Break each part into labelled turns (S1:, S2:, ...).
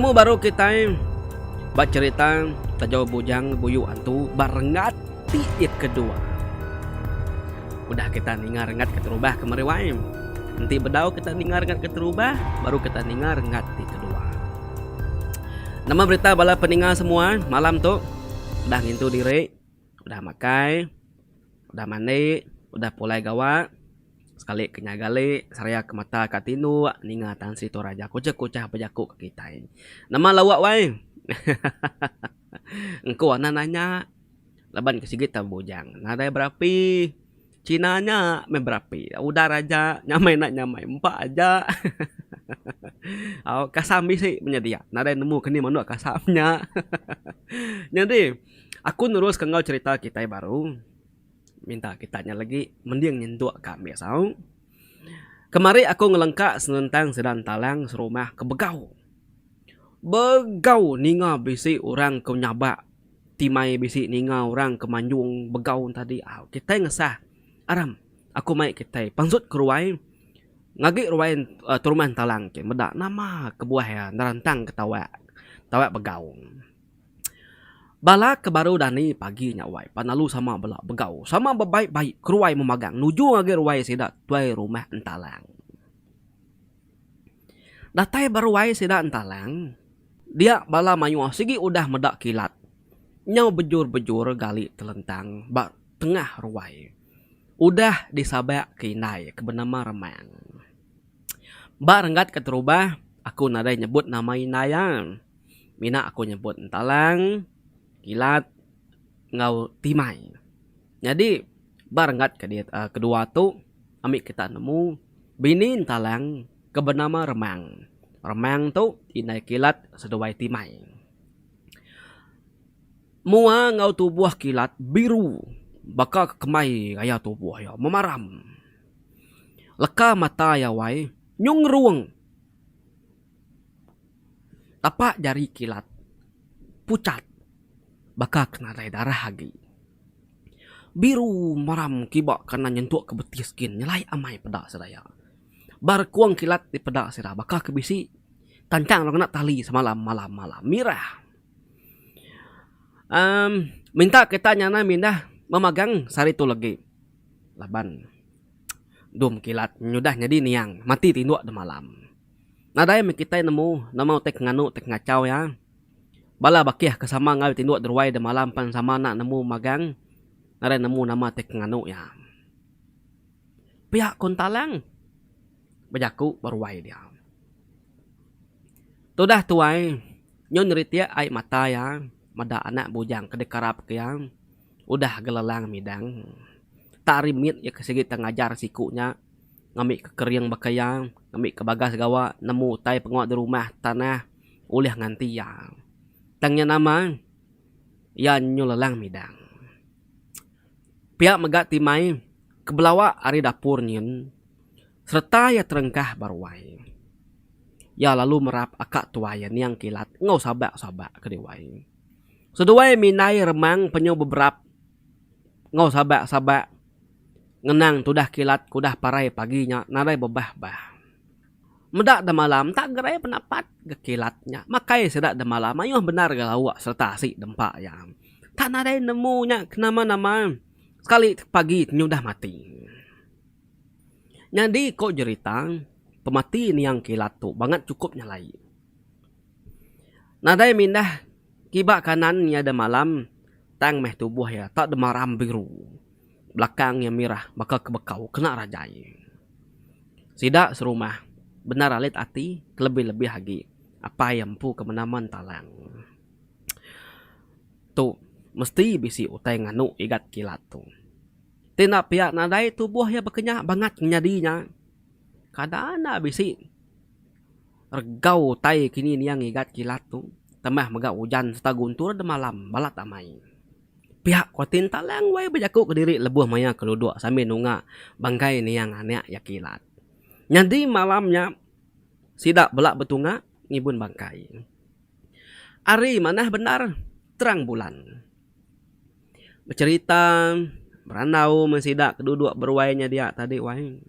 S1: Betemu baru kitai ba cherita Tajau Bujang Buyu Antu ba renggat ti kedua. Udah kita ninga renggat keterubah ke meri wai. Enti bedau kita ninga renggat keterubah baru kita ninga renggat ti kedua. Nama berita bala peninga semua malam tu udah ngintu diri udah makai udah mandi udah pulai gawa. Sekali ke nya gali seraya ke mata ka tinduk ninga Tan Sri Toraja kuchah-kuchah bejaku ke kitai. Nama lawa wai. Engku anak nanya laban ke sigi tau bujang nadai berapi. Cina nya meh berapi udar aja nyamai enda nyamai empa aja. Au kasam bisi menyedia nadai nemu ke ni manuk kasam nya. Nyadi aku neruska enggau cherita kitai baru. Minta kita nya lagi mending nyentuk ka ambis au. Kemari aku ngelengka senentang sida entalang serumah ke begau. Begau ninga bisi orang ke nyabak timai bisi ninga orang ke manjung begau tadi au. Kitai ngesah aram aku mai kitai pansut ke ruai ngagi ruai terumah entalang ti meda nama kebuah iya nerantang ke tawak tawak begau. Bala ke baru dani pagi nya wai pan lalu sama bela begau sama bebai-bai keruai memagang nuju ngagai ruai sida tuai rumah Entalang. Datai ba ruai sida Entalang dia bala mayuh sigi udah meda kilat nyau bejur-bejur gali telentang ba tengah ruai udah disabak ke indai ke benama Remang. Ba renggat keterubah aku nadai nyebut nama indai iya. Mina aku nyebut entalang, kilat enggau timai. Nyadi ba renggat ke kedua tu ami kita nemu bini entalang ke benama Remang. Remang tu indai kilat seduai timai. Mua enggau tubuh kilat biru baka ke kembai gaya tubuh iya memaram. Leka mata iya wai nyung ngerung. Tapak jari kilat puchat baka ke nadai darah agi. Biru maram kiba kanan nyentuk ke betis gin nyelai amai peda sida iya. Ba rekung kilat dipeda sida baka ke bisi tanchang lalu ngena tali semalam malam malam mirah. Emm minta kita nyana mindah memagang sehari tu legi laban dum kilat nyudah nyadi niang mati tinduk demalam. Nadai meh kitai nemu nama utai ke nganu utai ke ngachau iya. Bala bakih ke sama enggau tinduk deruai demalam pan sama enda nemu magang nadai nemu nama utai ke nganu iya. Pia ku Entalang bejaku ba ruai dia. Tudah tuai nyau nyeritik ai mata iya meda anak bujang ke dikarap ke iya udah gelelang midang. Tak ari mit iya ke sigi tang ngajar siku nya. Ngambi ke kering baka iya, ngambi ke bagas gawa nemu utai pengawa di rumah tanah ulih nganti iya. Tang nya nama iya nyu lelang midang. Pia mega timai ke belawa ari dapur nyin sereta iya terengkah ba ruai. Iya lalu merap aka tuai iya niang kilat enggau sabak-sabak ke diwai. Seduai mindai remang penyu beberap enggau sabak-sabak. Ngenang tudah kilat ke udah parai pagi nya nadai bebah-bah. Meda demalam tak gerai penapat ga kilat nya makai sida demalam mayuh bendar ga lauk sereta asi dempa iya. Tak nadai nemu nya ke nama-nama sekali pagi nyudah mati. Nyadi ko jerita pemati niang kilat tu bangat chukup nyelai. Nadai mindah kiba kanan iya demalam tang meh tubuh iya tak demaram biru. Belakang iya mirah baka ke bekau kena rajai. Sida serumah bendar alit ati kelebih-lebih agi apai iya empu ke benama Entalang. Tu mesti bisi utai nganu igat kilat tu. Ti enda pia nadai tubuh iya baka nya bangat ngenyadi nya. Kada enda bisi regau utai kini niang igat kilat tu tambah mega ujan sereta guntur demalam balat amai. Pia ku ati Entalang wai bejaku kediri lebuh maya ke duduk sambil nunga bangkai niang anak iya kilat. Nyadi malam nya sida bela betunga ngibun bangkai. Ari manah bendar terang bulan. Becherita berandau meh sida ke duduk beruai nya dia tadi wai.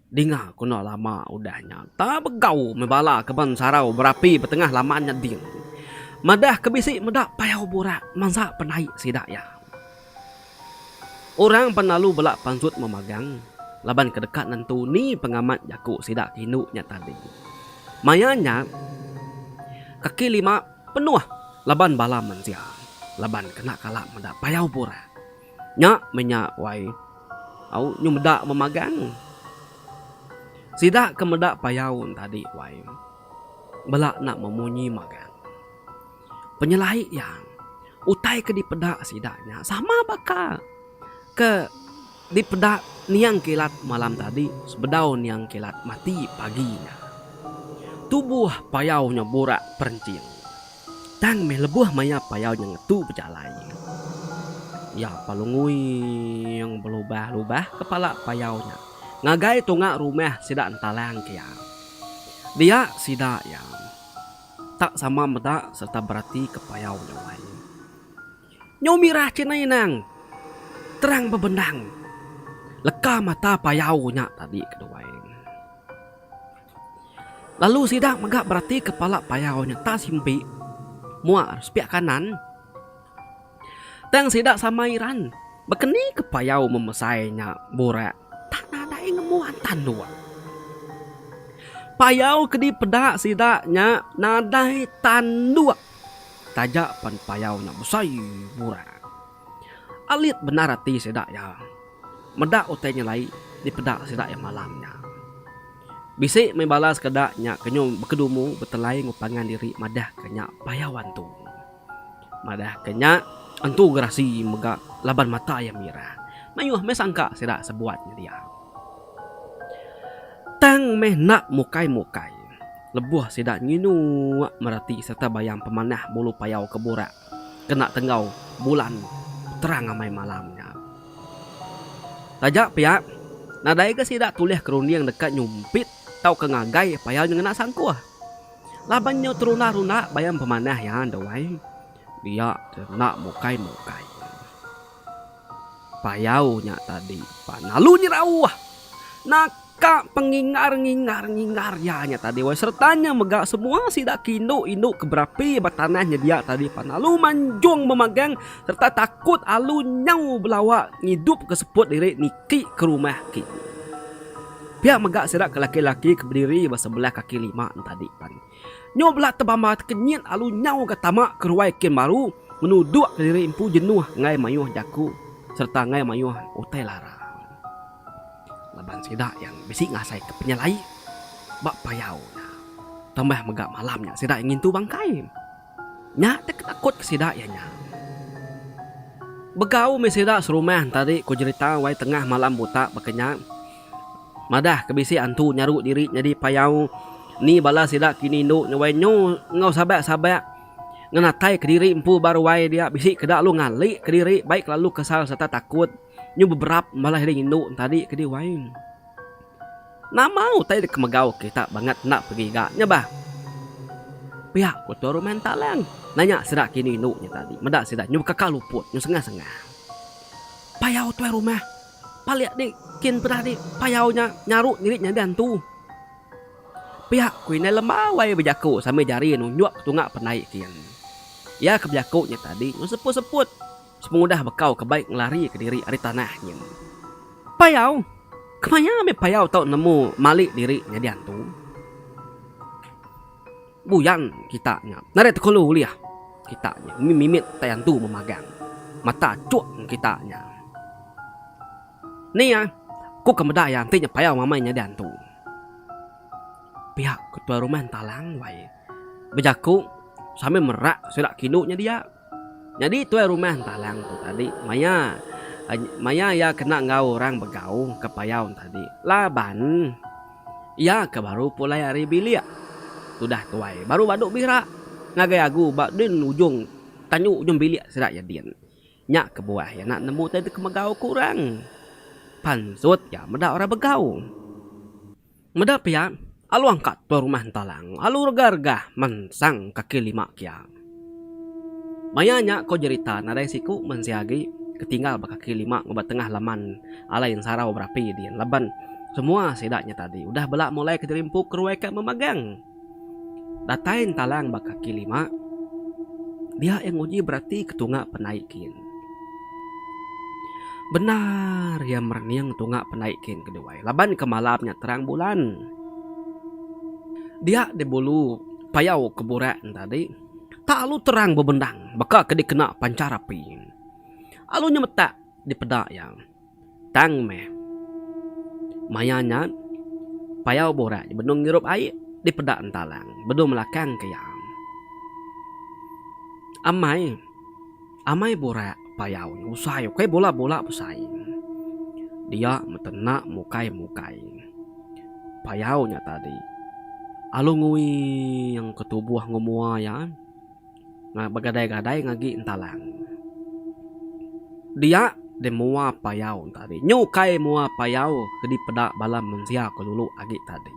S1: Dinga ku enda lama udah nya, tak begau meh bala keben sarau berapi ba tengah laman nya din. Madah ke bisi meda payau burak mansa pendai sida iya. Orang pan lalu bela pansut memagang laban ke deka nentu ni pengamat jaku sida ke indu nya tadi. Maya nya, kaki lima penuh laban bala mensia laban kena kala meda payau burak. Nya meh nya wai. Au nyu meda memagang. Sida ke meda payau tadi wai. Bela enda memunyi magang. Penyelai iya, utai ke dipeda sida nya sama baka ke dipeda niang kilat malam tadi sebedau niang kilat mati pagi nya. Tubuh payau nya burak perenching. Tang meh lebuh maya payau nya ngetu bejalai. Iya palu nguing belubah-lubah kepala payau nya ngagai tunga rumah sida entalang ke iya. Dia sida iya tak sama meda sereta beratika payau nya wai. Nyu mirah cina inang terang bebendang leka mata payau nya tadi keduai. Lalu sida mega beratika pala payau nya tak simpi mua sepiak kanan. Tang sida sama iran bekeni ke payau memesai nya burak tak nadai ngembuan tanduk. Payau ke dipeda sida nya nadai tanduk taja pan payau nya besai burak. Alit bendar ati sida iya meda utai nyelai dipeda sida iya malam nya. Bisi meh bala sekeda nya ke nyu bekedumu betelai enggau pangan diri madahka nya payau antu. Madahka nya antu gerasi mega laban mata iya mirah. Mayuh meh sangka sida sebuat nya dia. Tang meh enda mukai-mukai lebuh sida nyinu mereti sereta bayam pemanah bulu payau ke burak kena tenggau bulan terang amai malam nya. Taja pia, nadai ga sida tulih ke runding deka nyumpit tauka ngagai payau nya ngena sangkuh. Laban nyau terunda-runda bayam pemanah iya enda wai. Dia ke enda mukai-mukai. Payau nya tadi pan lalu nyerauh. Naka pengingar-ngingar-ngingar iya nya tadi wai sereta nya mega semua sida ke indu-indu ke berapi ba tanah nyedia tadi pan lalu manjung bemagang sereta takut alu nyau belawa ngidupka seput diri niki ke rumah kin. Pia mega sida ke laki-laki ke bediri ba sebelah kaki lima ne tadi pan nyau bela tebamba tekenyit alu nyau ga tama ke ruai kin baru ngenudukka diri empu jenuh enggai mayuh jaku sereta enggai mayuh utai lara. Laban sida iya bisi ngasaika penyelai ba payau nya. Tambah mega malam nya sida iya ngintu bangkai. Nya ti ketakut ke sida iya nya. Begau meh sida serumah tadi ku jerita wai tengah malam buta baka nya. Madah ke bisi antu nyaru diri nyadi payau ni bala sida kini indu nya wai nyu enggau sabak-sabak ngenatai kediri empu ba ruai dia bisi keda lalu ngali kediri bai kelalu kesal sereta takut. Nyu beberap bala hiding indu tadi ke diwai. Nama utai deka megau kita bangat enda pegiga nya bah. Pia ku Tuan Rumah Entalang nanya sida ke indu indu nya tadi meda sida nyu bekaka luput nyu sengah-sengah. Payau Tuan Rumah palik di kin peda di payau nya nyaru diri nyadi antu. Pia ku Indai Lembawai bejaku sambil jari nunjuk tunga pendai kin. Iya ke bejaku nya tadi nyu seput-seput. Sepengudah bekau ke baik ngelarika diri ari tanah nyin. Payau! Kemaya meh payau tau nemu mali diri nyadi antu? Buyan kita nya. Nadai tekulu ulih kita nya mimit tai antu memagang. Mata achuk kita nya. Ni ah, ku ke meda iya enti nya payau mamai nyadi antu. Pia ketua rumah Entalang wai bejaku sambil merak sida kindu nya dia. Nyadi tuai rumah Entalang tu tadi maya maya iya kena enggau orang begau ke payau tadi laban iya ke baru pulai ari bilik tudah tuai baru badu bira ngagai agu ba din ujung tanju ujung bilik sida iya din. Nya kebuah iya enda nemu tai deka megau ke orang. Pansut iya meda orang begau. Meda pia, alu angkat tuai rumah Entalang alu regah-regah mansang kaki lima kia. Maya nya ko jerita nadai siku mensia agi ke tinggal ba kaki lima enggau ba tengah laman alai ensarau berapi din laban. Semua sida nya tadi udah bela mulai ke diri empu ke ruai ka memagang. Datai entalang ba kaki lima, dia iya nguji berati ke tunga pendai kin. Bendar iya merening tunga pendai kin keduai laban ke malam nya terang bulan. Dia dibulu payau ke burak ne tadi tak alu terang bebendang baka ke dikena panchar api. Alu nyemetak dipeda iya. Tang meh. Maya nya, payau burak nya benung ngirup ai dipeda entalang benung melakang ke iya. Amai, amai burak payau nya usai ukai bula-bula besai. Dia metena mukai-mukai. Payau nya tadi alu nguing ke tubuh enggau mua iya. Begadai-gadai ngagi entalang. Dia deh mua payau tadi. Nyu kai mua payau ke dipeda bala mensia ke dulu agi tadi.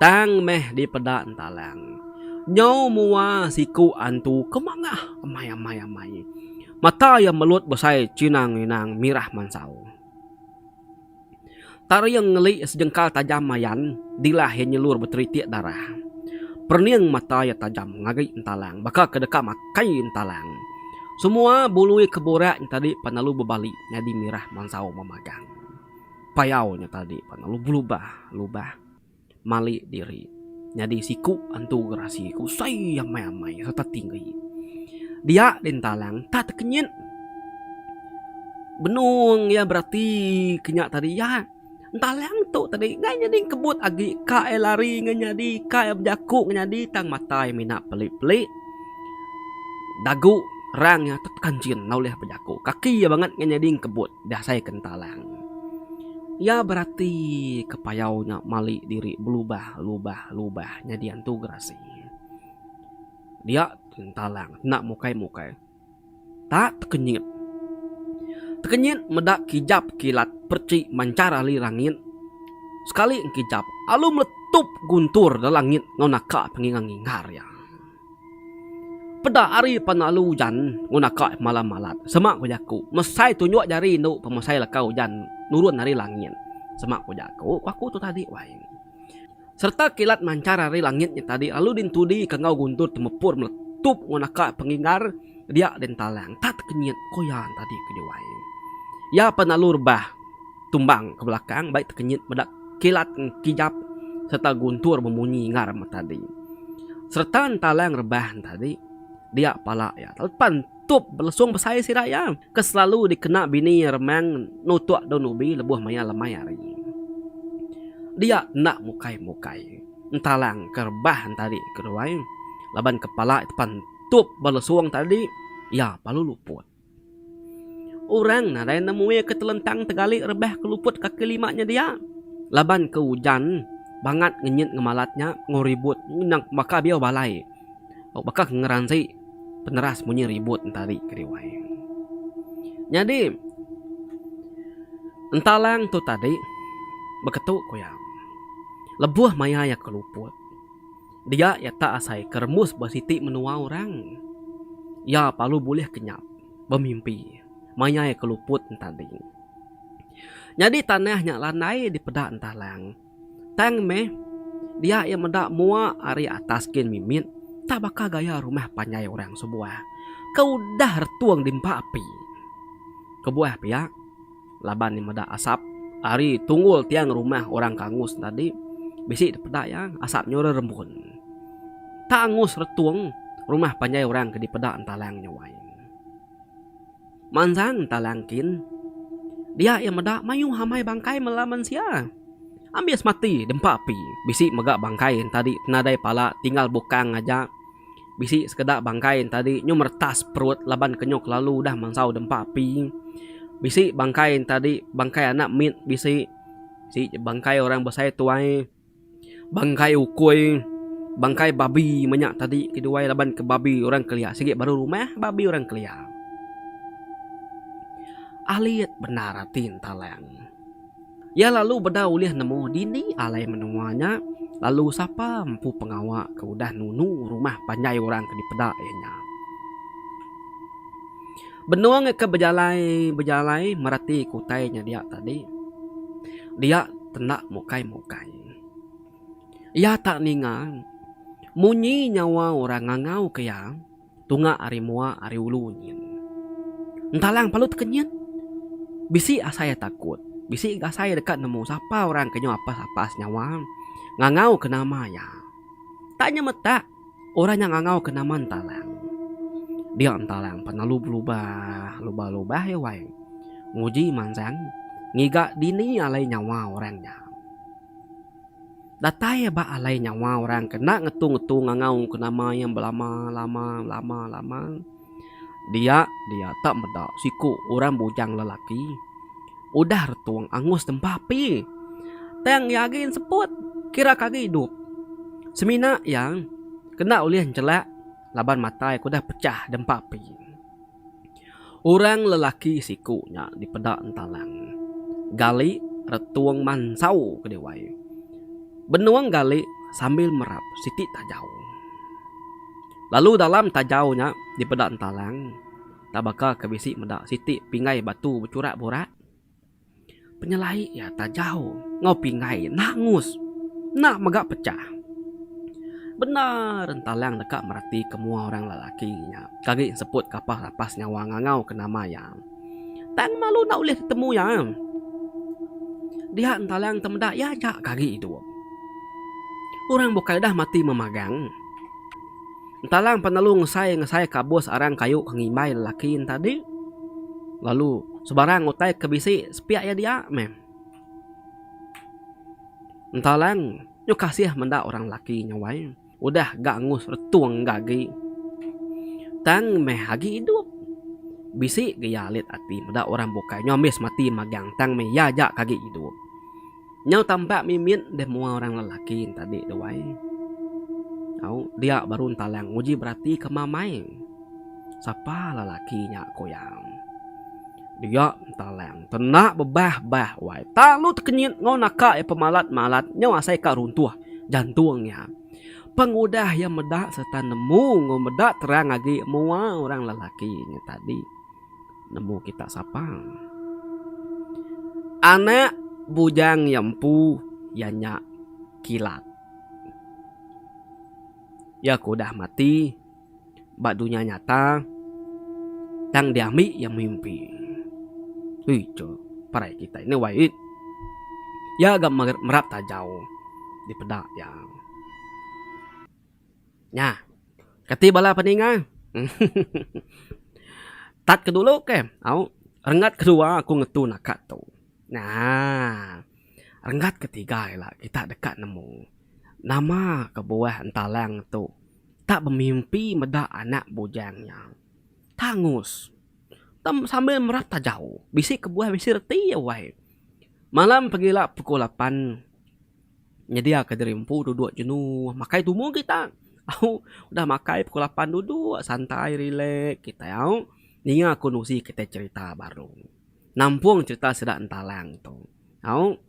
S1: Tang meh dipeda entalang. Nyu mua siku antu ke mangah amai-amai amai. Mata iya melut besai chinang-inang mirah mansau. Taring ngeli sejengkal tajam ayan dilah iya nyelur beteritik darah. Perening mata iya tajam ngagai entalang baka ke deka makai entalang. Semua bului ke burak nya tadi pan lalu bebali nyadi mirah mansau memagang. Payau nya tadi pan lalu belubah lubah. Malik diri nyadi siku antu gerasi ke usai amai-amai sereta tinggi. Dia Dintalang tak tekenyit. Benung iya berati ke nya tadi iya. Entalang tu tadi enggai nyadi kebut agi ka iya lari enggai nyadi ka iya bejaku enggai nyadi tang mata iya mina peli-peli. Dagu rang iya tekanchin enda ulih bejaku. Kaki iya bangat enggai nyadi kebut diasai ke Entalang. Iya berati ke payau nya mali diri belubah lubah lubah nyadi antu gerasi. Dia entalang enda mukai mukai. Tak tekenyit. Tekenyit meda kijap kilat perchi manchar ali langit. Sekali engkijap alu meletup guntur da langit enggau naka pengingar ngingar iya. Peda ari pan lalu ujan enggau naka malam malat. Sema ku jaku, mesai tunjuk jari indu pemesai leka ujan nurun ari langit. Sema ku jaku, ku aku tu tadi wai. Sereta kilat manchar ari langit nya tadi lalu dintudi ke enggau guntur temepur meletup enggau naka penginggar dia dentalang tak tekenyit ku iya tadi ke diwai. Iya pan lalu rebah. Tumbang ke belakang bai tekenyit meda kilat kijap sereta guntur bemunyi ngar tadi. Sereta entalang rebah tadi dia pala iya pan tup belesung besai sida iya ke selalu dikena bini iya remang nutuk daun ubi lebuh maya lemai hari. Dia enda mukai-mukai entalang ke rebah tadi ke ruai laban kepala pan tup belesung tadi iya lalu luput. Orang nadai nemui ke telentang tegali rebah ke luput kaki lima nya dia. Laban ke ujan bangat ngenyit ngemalat nya enggau ribut ngenang baka biau balai baka ke ngeransi peneras munyi ribut enti ari ke diwai. Nyadi entalang tu tadi beketu ku iya lebuh maya iya ke luput. Dia iya tak asai ke rembus ba siti menua orang. Iya palu bulih kenyap, bemimpi, maya iya ke luput entadi. Nyadi tanah nya landai dipeda entalang. Tang meh, dia iya meda mua ari atas gin mimit tak baka gaya rumah panjai orang sebuah ke udah retung diempa api. Kebuah pia. Laban iya meda asap ari tunggul tiang rumah orang ke angus tadi bisi dipeda iya asap nyuruh rembun. Tak angus retung rumah panjai orang ke dipeda entalang nya wai. Manjang entalang kin dia iya meda mayuh amai bangkai mela mensia. Ambis mati dempa api. Bisi mega bangkai tadi nadai pala tinggal bukang aja. Bisi sekeda bangkai tadi nyu meretas perut laban ke nyu kelalu udah mansau dempa api. Bisi bangkai tadi bangkai anak mit bisi. Bisi bangkai orang besai tuai, bangkai ukui, bangkai babi menya tadi keduai laban ke babi orang kelia sigi baru rumah babi orang kelia. Alit bendar ati Entalang. Iya lalu bedau ulih nemu dini alai menua nya lalu sapa empu pengawa ke udah nunu rumah panjai orang ke dipeda iya nya. Benung ke bejalai-bejalai mereti ke utai nya dia tadi. Dia. Tenda mukai-mukai. Iya tak ninga munyi nyawa orang ngangau ke iya tunga ari mua ari ulu nyin. Entalang palu tekenyit. Bisi asai iya takut, bisi ga asai iya deka nemu sapa orang ke nyau apas-apas nyawa ngangau ke nama iya. Tak nyemetak orang nya ngangau ke nama Entalang. Dia Entalang pan lalu belubah lubah-lubah iya wai nguji mansang ngiga dini alai nyawa orang nya. Datai ba alai nyawa orang ke enda ngetu-ngetu ngangau ke nama iya belama lama lama lama. Dia dia tak meda siku orang bujang lelaki udah retung angus tempa api. Tang iya agi enseput kira ke agi idup. Semina iya kena ulih enchelak laban mata iya ke udah pechah dempa api. Orang lelaki siku nya dipeda entalang gali retung mansau ke diwai. Benung gali sambil merap siti tajau. Lalu dalam tajau nya dipeda entalang tak baka ke bisi meda siti pinggai batu bechurak burak. Penyelai iya tajau enggau pinggai enda angus enda mega pechah. Bendar entalang deka meratika mua orang lelaki nya ke agi enseput kapah rapas nyawa ngangau ke nama iya. Tang malu enda ulih tetemu iya. Dia entalang temeda iya aja ke agi idup. Orang bukai udah mati memagang. Entalang penelu ngesai ngesai kabus arang kayu ke ngimbai lelaki ne tadi lalu sebarang utai ke bisi sepiak iya dia meh. Entalang nyu kasih menda orang lelaki nya wai udah ga angus retung ga agi tang meh agi idup. Bisi ga iya alit ati meda orang bukai nyu ambis mati magang tang meh iya aja ke agi idup. Nyau tampak mimit deh mua orang lelaki enti tadi tu ai. Au dia baru entalang nguji berati ke mamai. Sapa lelaki nya ku iya. Dia entalang tena bebah bah wai. Talu tekenyit enggau naka iya pemalat malat nyau asai ka runtuh jantung iya. Pengudah iya meda sereta nemu enggau meda terang agi mua orang lelaki nya tadi. Nemu kita sapa. Anak bujang iya empu iya nya Kilat. Iya ke udah mati ba dunya nyata tang diambi iya mimpi. Ui cu parai kitai ne wai. Iya ga merap tajau dipeda iya. Nya. Kati bala peninga. Tat ke dulu ke. Au. Renggat kedua aku ngetu naka tu. Nah. Renggat ketiga ila kita deka nemu nama kebuah entalang tu tak bemimpi meda anak bujang nya. Tangus. Tem sambil merap tajau. Bisi kebuah bisi reti iya wai. Malam pegila pukul lapan. Nyediaka diri empu duduk jenuh makai tumu kita. Au udah makai pukul lapan duduk santai relax kitai au ninga ku nusi kitai cherita baru. Nampung cherita sida entalang tu. Au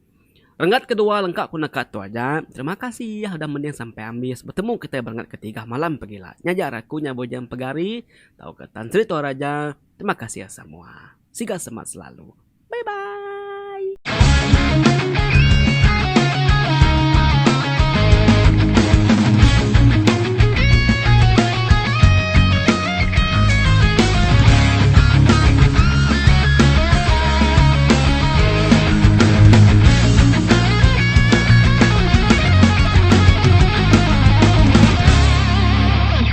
S1: renggat kedua lengka ku neka tu aja. Terima kasih udah mending sampai ambis betemu kitai ba renggat ketiga malam pagila. Nya aja aku nya Bujang Pegari tauka Tan Sri Tuan Raja. Terima kasih semua. Siga semat selalu. Bye bye.